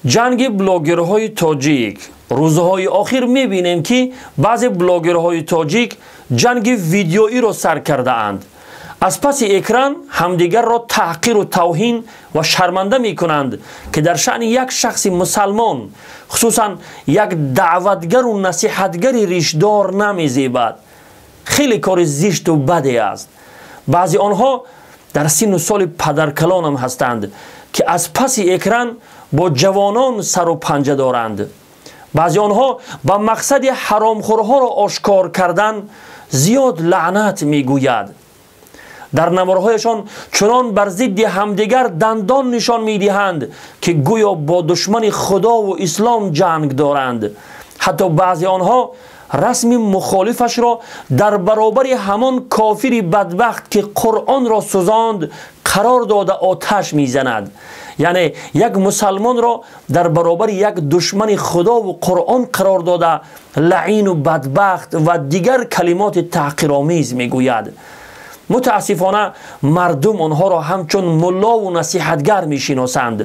Ҷанги блогерҳои тоҷик. Рӯзҳои охир мебинем, ки баъзе блогерҳои тоҷик ҷанги видеоиро сар кардаанд. Аз паси экран ҳамдигарро таҳқиру тавҳин ва шарманда мекунанд, ки дар шаъни як шахси мусалмон, хусусан як даъватгару насиҳатгари ришдор, намезебад. Хеле кори зишту баде аст. Баъзе онҳо дар синну соли падаркалонам ҳастанд, ки аз паси экран бо ҷавонон сару панҷа доранд. Баъзе онҳо ба мақсади ҳаромхӯрҳоро ошкор кардан зиёд лаънат мегӯяд. Дар наворҳояшон чунон бар зидди ҳамдигар дандон нишон медиҳанд, ки гӯё бо душмани худову ислом ҷанг доранд. Ҳатто баъзе онҳо расми мухолифашро дар баробари ҳамон кофири бадбахт, ки Қуръонро сӯзонд, қарор дода оташ мезанад. Яъне як мусалмонро дар баробари як душмани худову Қуръон қарор дода, лаъину бадбахт ва дигар калимоти таҳқиромез мегӯяд. Мутаассифона, мардум онҳоро ҳамчун муллову насиҳатгар мешиносанд.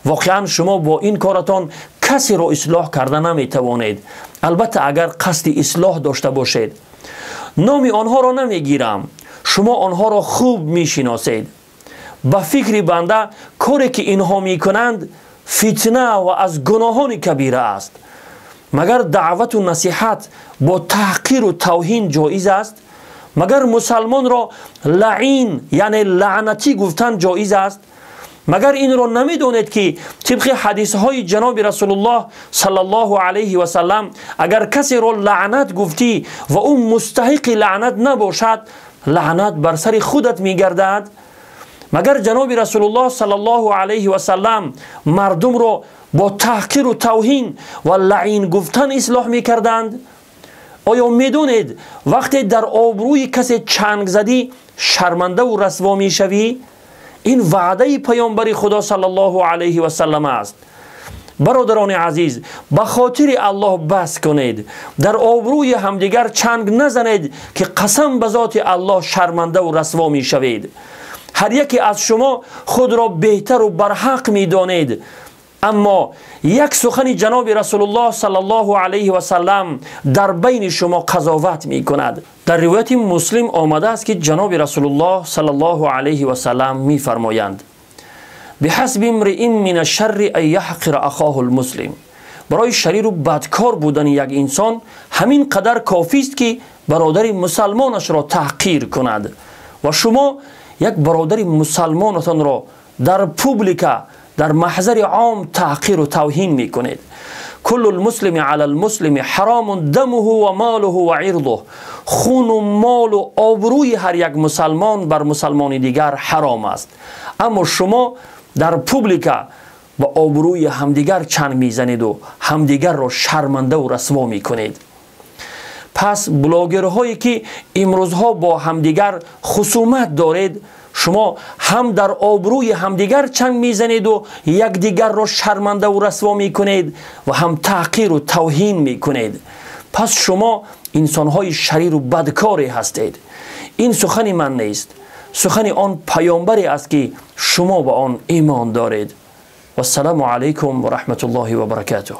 Воқеан, шумо бо ин коратон касеро ислоҳ карда наметавонед, албатта, агар қасди ислоҳ дошта бошед. Номи онҳоро намегирам, шумо онҳоро хуб мешиносед. Ба фикри банда, коре ки инҳо мекунанд, фитна ва аз гуноҳони кабира аст. Магар даъвату насиҳат бо таҳқиру тавҳин ҷоиз аст? Магар мусалмонро лаъин, яъне лаънатӣ гуфтан ҷоиз аст? Магар инро намедонед, ки тибқи ҳадисҳои ҷаноби Расулуллоҳ саллаллоҳу алайҳи васаллам, агар касеро лаънат гуфтӣ ва ӯ мустаҳиқи лаънат набошад, лаънат бар сари худат мегардад? Магар ҷаноби Расулуллоҳ саллаллоҳу алайҳи васаллам мардумро бо таҳқиру тавҳин ва лаъин гуфтан ислоҳ мекарданд? Оё медонед, вақте дар обрӯи касе чанг задӣ, шармандаву расво мешавӣ? Ин ваъдаи паёмбари Худо саллаллоҳу алайҳи васаллам аст. Бародарони азиз, ба хотири Аллоҳ бас кунед, дар обрӯи ҳамдигар чанг назанед, ки қасам ба зоти Аллоҳ, шармандаву расво мешавед. Ҳар яке аз шумо худро беҳтару барҳақ медонед, аммо як сухани ҷаноби Расулуллоҳ саллаллоҳу алайҳи васаллам дар байни шумо қазоват мекунад. Дар ривояти Муслим омадааст, ки ҷаноби Расулуллоҳ саллаллоҳу алайҳи васаллам мефармоянд: «بحسب امرئ من الشر أن يحقر أخاه المسلم». Барои шариру бадкор будани як инсон ҳамин қадар кофист, ки бародари мусалмонашро таҳқир кунад. Ва шумо як бародари мусалмонатонро дар публика, дар маҳзари ом таҳқиру тавҳин мекунед. كل المسلم على المسلم حرام دمه وماله وعرضه. Хуну молу обрӯи ҳар як мусалмон бар мусалмони дигар ҳаром аст, аммо шумо дар публика ба обрӯи ҳамдигар чанг мезанеду ҳамдигарро шармандаву расво мекунед. Пас блогерҳое ки имрӯзҳо бо ҳамдигар хусумат доред, шумо ҳам дар обрӯи ҳамдигар чанг мезанеду якдигарро шармандаву расво мекунед ва ҳам таҳқиру тавҳин мекунед. Пас шумо инсонҳои шариру бадкоре ҳастед. Ин сухани ман нест, сухани он паёмбаре аст, ки шумо ба он имон доред. Вассалому алайкум ва раҳматуллоҳи ва баракатуҳ.